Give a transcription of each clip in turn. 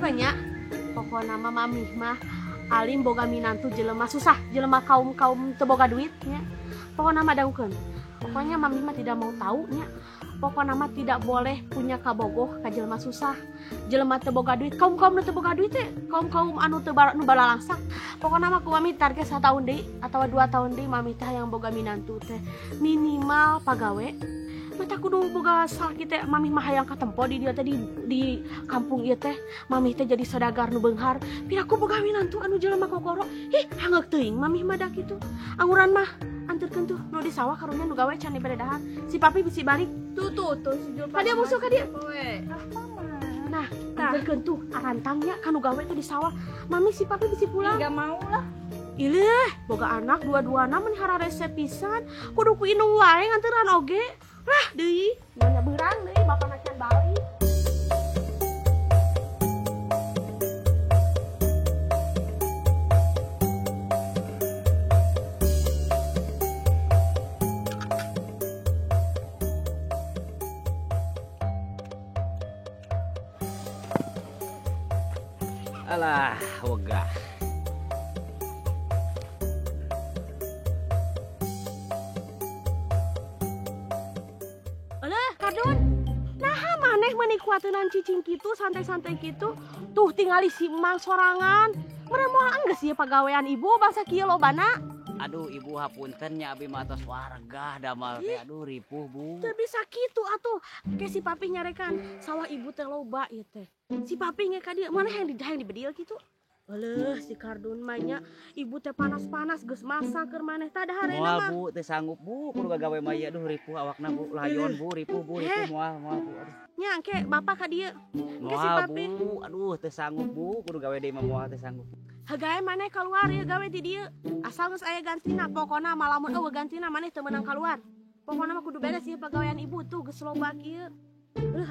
Dangukeun nya. Pokona mah mami mah alim boga minantu jelema susah, jelema kaum-kaum teu boga duit nya. Pokona mah dangukeun. Pokoknya mami mah tidak mau tahu nya. Pokona mah tidak boleh punya kabogoh ka jelema susah. Jelema teu boga duit, kaum-kaum nu teu boga duit teh, kaum-kaum anu teu nu balalangsak. Pokona mah ku mami target 1 tahun deui atawa 2 tahun deui mami teh hayang boga minantu teh minimal pagawe. Mata kudu boga salaki teh mami mah hayang katempo di dieu teh di kampung ieu teh mami teh jadi saudagar nu beunghar. Piraku boga minantu anu jelema kokoro. Ih, hangeuk teuing mami mah da kitu. Anguran mah anterkeun tuh nu di sawah karunya nu gawe can dibere dahar. Si papi bisi balik. Tuh tuh tuh si Jul. Ka dia musuh ka dia. Nah, anterkeun tuh arantangnya ka nu gawe teh di sawah. Mami si papi bisi pulang. Enggak mau lah. Ileh, boga anak dua-duana mun hararese pisan. Kudu ku indung wae nganteran oge. Lah deui, nanya beurang deui bapana can balik. Alah, wegah. Alah, Kardun. Naha maneh meuni kuatenan cicing kitu, santai-santai kitu. Tuh tingali si emang sorangan. Meureun moal enggeus ieu pagawean ibu bangsa kieu lobana. Aduh, ibu hapunten nya abi mah tos warga damal teh. Aduh, ripuh, Bu. Teu bisa kitu atuh. Ke si papih nyarekan sawah ibu teh loba ieu teh. Si papih nge ka dieu mana hayang dibedil kitu. Alah, si Kardun mah nya ibu teh panas-panas geus masak keur maneh tah dahareuna Moal, mah. Bu, teu sanggup, Bu. Kudu gagawe mah ieu. Aduh, ripuh awakna, Bu. Layon, Bu, ripuh, Bu, ripuh moal, moal, Bu. Aduh. Nya engke bapak ka dieu. Engke si Moal, papi. Bu. Aduh, teu sanggup, Bu. Kudu gawe deui mah moal teu sanggup. Hagae maneh keluar ieu gawe di dieu. Asal geus aya gantina, pokona mah lamun eueuh gantina maneh teu meunang keluar. Pokona mah kudu beres ieu pagawean ibu tuh geus loba kieu.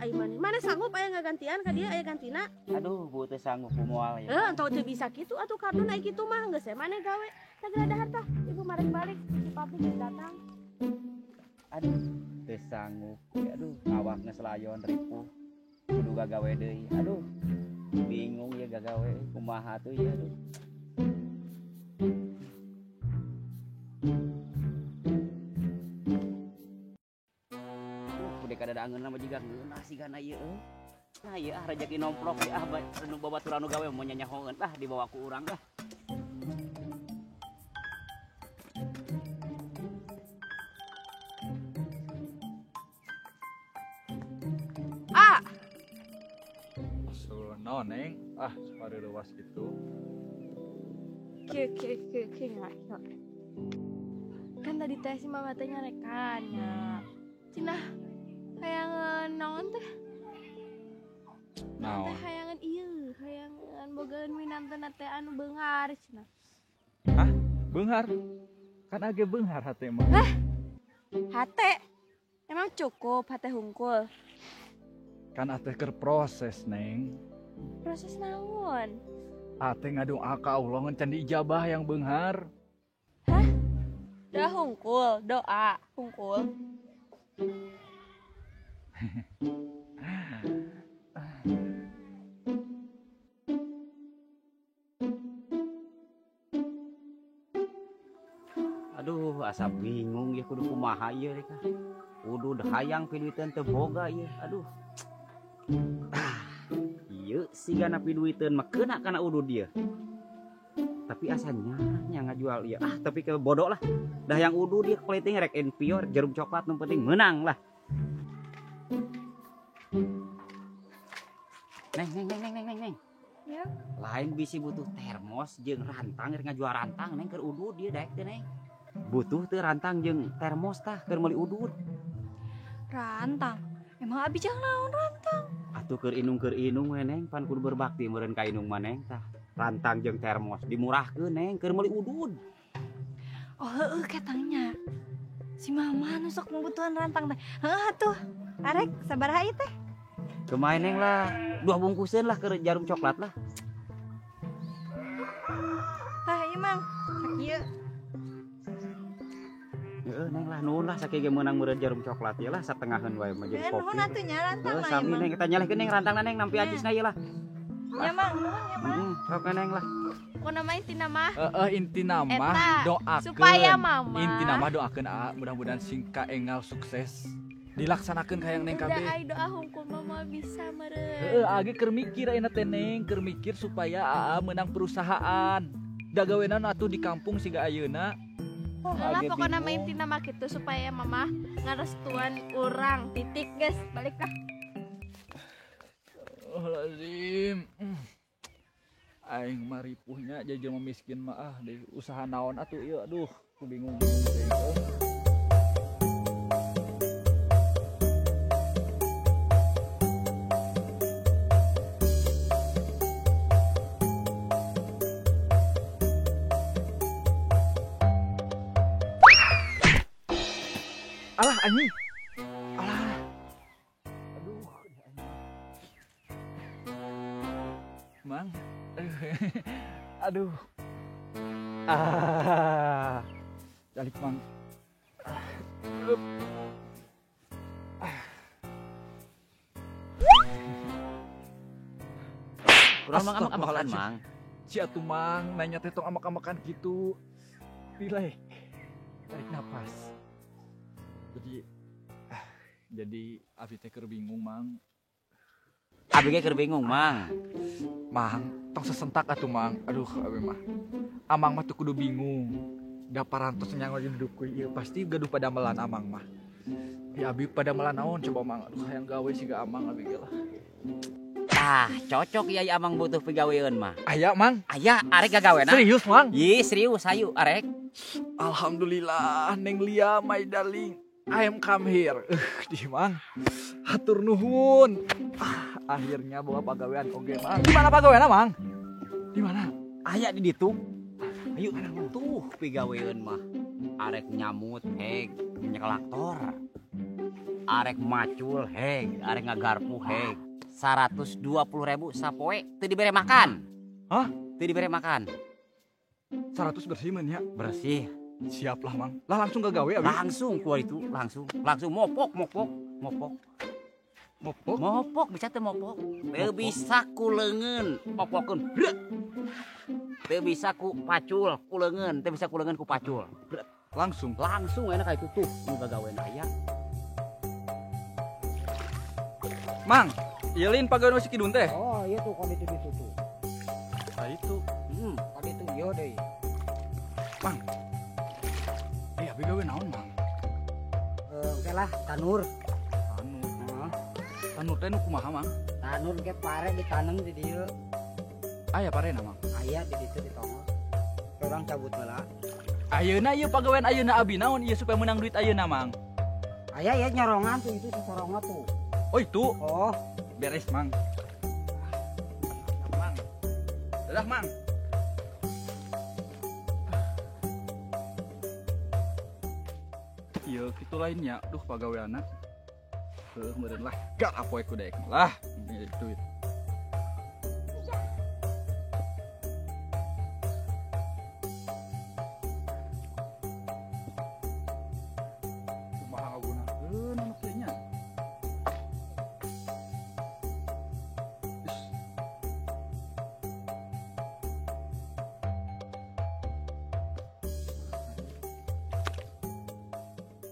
Ai maneh. Maneh sanggup aya ngagantian ka dieu aya gantina? Aduh, Bu teu sanggup bu moal ya. Heuh, entah teu bisa kitu atuh kardun aya kitu mah geus we maneh gawe. Tah geura dahar tah, ibu marek balik, si papi geus datang. Aduh, teu sanggup. Aduh, awak geus layon ripuh. Kudu gagawe deui. Aduh. Bingung ya gagawe kumaha tuh ya aduh. Udah kada ada angeun mah jiga ngeunah sigana ieu euy. Nah ieu ah rejeki nomplok ieu ah nu babaturan nu gawe moal nyanyahoeun ah dibawa ku urang ah. Ah. Naon, Neng? Ah, separi luas gitu. Kieu kieu kieu kieu nya. Kan tadi teh si mama teh nyarekan nya. Cenah hayangan naon teh? Naon? Teh hayangan ieu, hayangan bogaeun minantuna teh anu beunghar cenah. Hah? Beunghar? Kan age beunghar hate mah. Hah? Hate? Emang cukup hate hungkul? Kan ate keur proses, Neng. Proses naon? Ate ngadoa ka Allah ngan can diijabah yang beunghar. Hah? Doa hungkul, doa hungkul. Aduh, asa bingung ya kudu kumaha ieu rek. Kudu hayang piduiteun teu boga ieu. Aduh. Ah, ieu sigana piduiteun mah keuna kana udud ieu. Tapi asanya nya ngajual ieu. Ah, tapi ke bodoh lah. Dah yang udud ieu keliting rek Envio, rek jarum coklat nu penting menang lah. Neng, neng, neng, neng, neng, neng, neng. Ya. Lain bisi butuh termos jeung rantang rek ngajual rantang neng keur udud ieu daek teh neng. Butuh teu rantang jeung termos tah keur meuli udud. Rantang? Emang abi jang naon rantang? Atuh keur inung we neng, pan kudu berbakti meureun ka inung mah neng tah. Rantang jeung termos dimurahkeun neng keur meuli udud. Oh heueuh ketangnya. Si mama nu sok membutuhan rantang teh. Heueuh atuh. Arek sabaraha ieu teh? Kemain neng lah, 2 bungkuseun lah keur jarum coklat lah. Tah ieu mang, sakieu. Heeh neng lah nuhun lah sakieu ge meunang meureun jarum coklat ieu lah satengaheun wae mah jeung kopi. Nuhun atuh nya rantang Heuh, mah sami ieu mah. neng kita nyalehkeun neng rantangna neng nampi acisna ieu lah. Ya Mang, nuhun ya Mang. Sok Neng lah. Pokona mah intina mah. Heeh, intina mah doakeun. Supaya mama. Intina mah doakeun aa, mudah-mudahan sing kaengal sukses. Dilaksanakeun hayang Neng kabeh. Udah ai doa hungkul mama bisa meureun. Heeh, age keur mikir ayeuna teh Neng, keur mikir supaya aa menang perusahaan. Da gawenan atuh di kampung siga ayeuna. Lah pokoknya mah intina mah kitu supaya mama ngarestuan urang titik guys, balik lah. Oh lazim. Aing mah ripuhnya jadi jelema miskin mah ah deui usaha naon atuh ieu aduh ku bingung teuing. Alah anjing. Alah. Aduh, Mang. Aduh. Ah. Balik Mang. Kurang Mang amak-amakan Mang. Si atuh Mang nanya teh tong amak-amakan gitu. Nilai. Tarik napas. Jadi abi teh keur bingung Mang. Abi ge keur bingung Mang. Mang, tong sesentak atuh Mang. Aduh, abi mah. Amang mah teu kudu bingung. Da parantos nyango jeung dukui ieu pasti gaduh padamelan amang mah. Ya abi padamelan naon coba Mang. Aduh hayang gawe siga amang abi ge lah. Tah, cocok ieu amang butuh pigaweun mah. Aya Mang. Aya, arek gagaweuna. Serius Mang? Ih, serius hayu arek. Alhamdulillah Neng Lia my darling. I am come here. Di Mang. Hatur nuhun. Akhirnya bawa pagawean oge Mang. Di mana pagawean Mang? Di mana? Aya di ditu. Ayo tuh pigaweun mah. Arek nyamut heg, nyekelaktor. Arek macul heg, arek ngagarpu heg. 120.000 sapoe teu dibere makan. Hah? Teu dibere makan. 100 bersih men ya? Bersih. Siap lah Mang. Lah langsung ke gawe abi. Langsung keluar itu, langsung. Langsung mopok, mopok, mopok. Mopok? Mopok bisa teu mopok. Teu bisa ku leungeun, popokeun. Teu bisa ku pacul, ku leungeun, teu bisa ku leungeun ku pacul. Langsung. Langsung enak ka itu tuh, nu gagawean aya. Mang, ieu lain pagawean si Kidun teh. Oh, iya tuh kondisi itu tuh. Nah itu. Tadi itu ieu deui. Mang. Abi gawe naon Mang? Oke lah, tanur. Tanur. Heeh. Tanur teh nu kumaha Mang? Tanur ge pare ditanam di dieu. Aya parena Mang? Aya di ditu di tongos. Urang cabut heula. Ayeuna ieu pagawean ayeuna abi naon ieu supaya menang duit ayeuna Mang? Aya ya nyorongan tuh itu sosorongna tuh. Oh itu? Oh, beres Mang. Mang. Dadah Mang. Iya, kitu lainnya. Duh, pagaweanna. Heuh, meureun lah. Gak apoe ku daek lah. Penting jadi duit. Kumaha ngagunakeun anu kieu nya?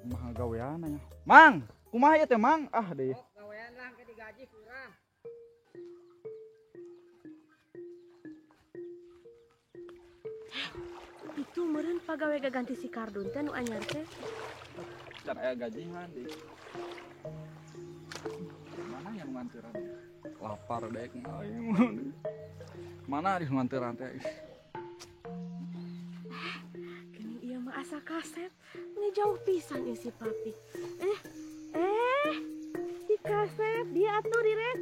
Kumaha gawean nya? Mang, kumaha ieu teh Mang? Ah deh. Oh, gawean lah ke digaji kurang. Itu meureun pagawe gaganti si Kardun teh nu anyar teh. Can aya gajihan deui. Mana yang nganteran? Lapar daek aing. Mana di nganteran teh? Geuning ieu mah asa kasep. Ini jauh pisan ieu si papi. Si kasep dia atuh direk.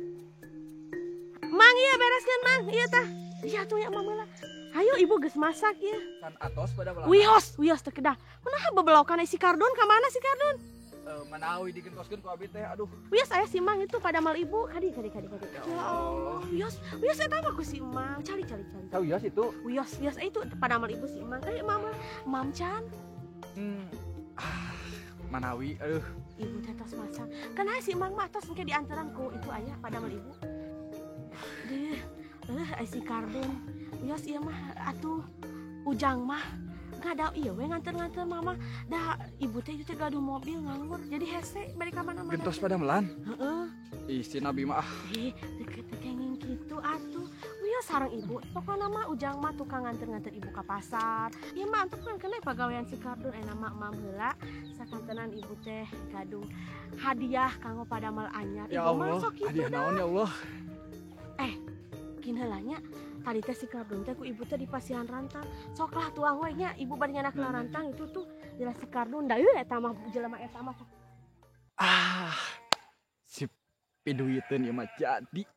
Mang ieu bereskeun Mang, ieu tah. Ieu atuh ya Mang heula. Hayu ibu geus masak ieu. Kan atos pada belah. Wios, wios teu kedah. Kunaha bebelokan si Kardun ka mana si Kardun? Manawi digentoskeun ku abi teh aduh. Wios aya si Mang itu pada mal ibu. Kadi kadi kadi kadi. Ya Allah. Wios, wios eta mah ku si Mang. Cari cari cari. Tahu wios itu? Wios, wios itu pada mal ibu si Mang. Mam Mam Chan. Manawi aduh. Ibu teh tos masak. Kana si Mang mah tos engke diantaran ku itu aya pada mal ibu. Deh, Si Kardun. Wios ieu mah atuh Ujang mah ngada ieu we nganter-nganter mama. Da ibu teh itu teh gaduh mobil nganggur jadi hese bari ka mana-mana. Gentos padamelan? Heeh. Ih, si Nabi mah ah. Ih, deket kenging kitu atuh. Wios sareng ibu. Pokona mah Ujang mah tukang nganter-nganter ibu ka pasar. Ieu mah antuk kan kena pagawean si Kardun aya mah mam heula. Sakantenan ibu teh gaduh hadiah kanggo padamel anyar. Ya ibu mah Allah, sok kitu hadiah naon ya Allah. Kin heula nya tadi teh si Kardun teh ku ibu teh di pasihan rantang. Sok lah tuang we nya ibu bari nyanak rantang itu tuh jelas si Kardun da euy eta mah jelema eta mah. Ah. Si piduiteun ieu mah jadi.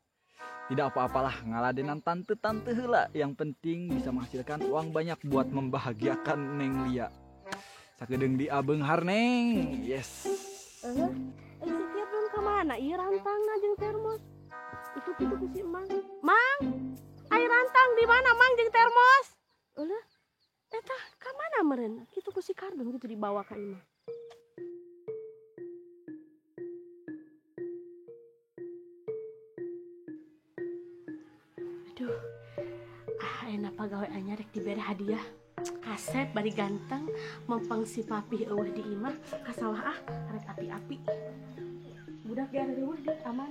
Tidak apa-apalah ngaladenan tante-tante heula. Yang penting bisa menghasilkan uang banyak buat membahagiakan Neng Lia. Sakedeung di abeunghar Neng. Yes. Si Kardun ka mana? Ieu rantangna jeung termos. Itu kitu ku si Mang. Mang, ai rantang di mana Mang jeung termos? Eueuh. Eta ka mana meureun? Kitu ku si Kardun kitu dibawa ka imah. Aduh. Ah, enak pagawe anyar rek dibere hadiah. Kasep bari ganteng, mempeng si papih eueuh di imah, ka sawah ah, rek api-api. Budak ge reueuh di aman.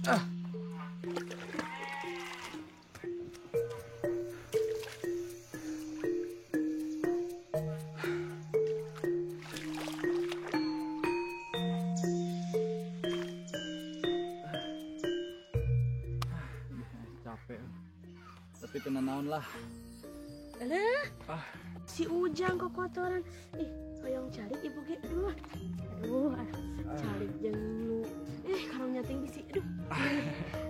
Ah. Capek. Tapi tenang naon lah. Alah. Ah. Si Ujang kokotoran. Ih, hoyong calik ibu ge. Aduh. Aduh, calik jeung nu. Karunya ting bisi. Aduh.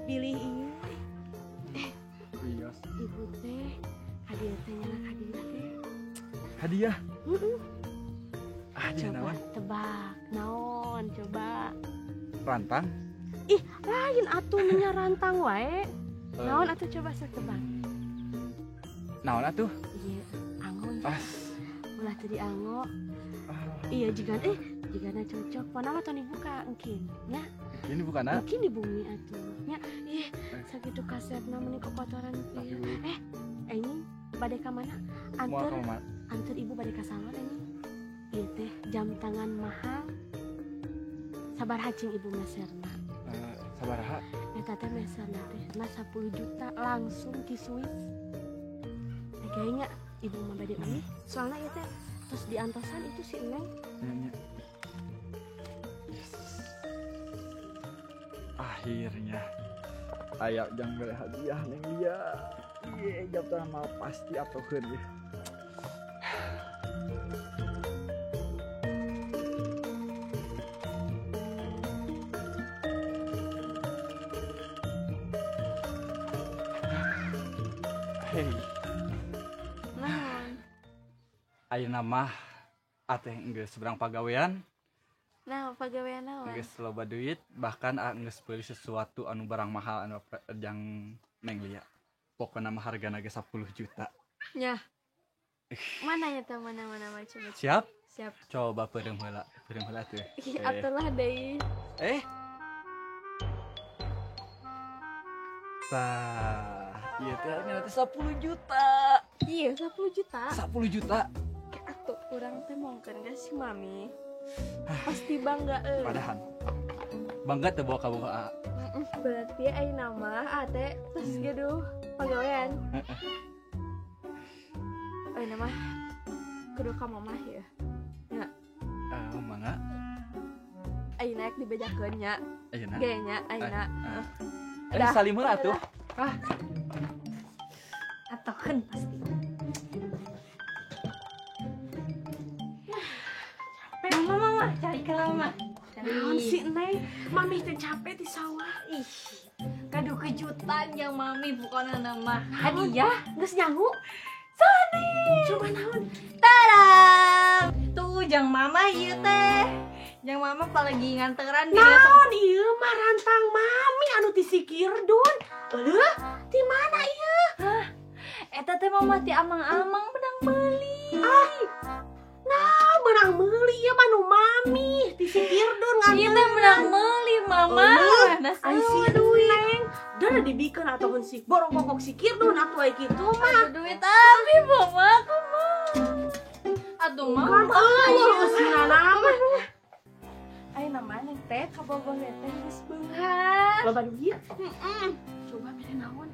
Bilih ieu. Wios. Ibu teh hadiah teh nyanak hadiah teh. Hadiah? Heeh. Hadiah coba naon? Tebak naon coba. Rantang? Ih, lain atuh nya rantang wae. Naon atuh coba sok tebak. Naon atuh? Iya, anggo. As. Ulah teu dianggo. Iya jigana cocok. Pona mah tong dibuka engkin nya. Ini bukan ah? Mungkin di bumi atuh nya. Ih, sakitu kasepna meuni kokotoran ieu. Ini bade ka mana? Anter ibu bade ka salon ini. Ieu teh jam tangan mahal. Sabaraha cing ibu meserna? Sabaraha? Eta teh meserna teh na 10 juta langsung ti Swiss. Kayaknya ibu mah bade uih, soalnya ieu teh terus diantosan itu si Neng. Nya. Yes. Akhirnya ayo jangan beli hadiah Neng Lia. Iya, jam tangan mau pasti atokeun ya. Hei. Naon? Ayeuna mah ateh geus seberang pagawean. Nah, pagawean naon? Geus loba duit, bahkan geus beli sesuatu anu barang mahal anu jang Neng Lia. Pokona mah hargana ge 10 juta. Nya. Mana ya teh mana coba. Siap? Siap. Coba peureum heula tuh. Ih, atulah deui. Tah, ieu teh hargana teh 10 juta. Iya, 10 juta. 10 juta. Atuh urang teh mongkeun ka si mami. Pasti bangga euy. Padahal bangga teh bawa ka boga. Berarti ayeuna mah ate terus gaduh pagawean. Ayeuna mah kudu ka mamah ya. Nya. Mangga. Ayeuna ek dibejakeun nya. Ayeuna. Ge nya ayeuna. Heeh. Salim heula atuh. Ah. Atokeun pasti. Mama, cari ke lama. Naon si Neng? Mami teh capek di sawah. Ih, kado kejutan yang mami bukan nama hadiah. Geus nyangu. Sani. Coba naon? Tadam. Tuh jang mama ieu teh. Jang mama palagi nganteran di naon ieu mah rantang mami anu ti si Kirdun. Eueuh, ti mana ieu? Hah? Eta teh mama ti amang-amang benang meuli. Ah. Nah, benang meuli ieu mah nu mami ti Si Kirdun nganteun. Ieu teh menang meuli mama. Nah, ai si duit. Dan dibikeun atuh si borong kokok si Kirdun atuh ai kitu mah. Duit abi mama kumaha. Atuh mah. Kan eueuh eusina mah. Ayeuna mah neng teh kabogoh teh geus beunghar. Loba duit? Heeh. Coba mere naon?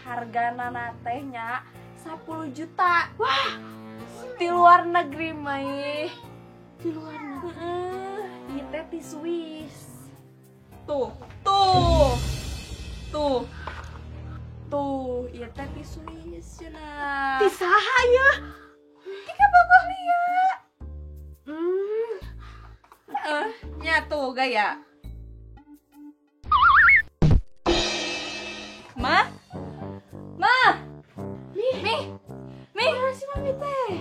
Hargana teh nya 10 juta. Wah, di luar negeri mah ih. Di luar negeri. Heeh, ieu teh di Swiss. Tuh, tuh. Tuh. Tuh, ieu teh di Swiss cenah. Ti saha ya? Ti kabogoh lia. Nya tuh gaya. Ma? Ma? Mi? Mi? Mi? Mana si mami teh?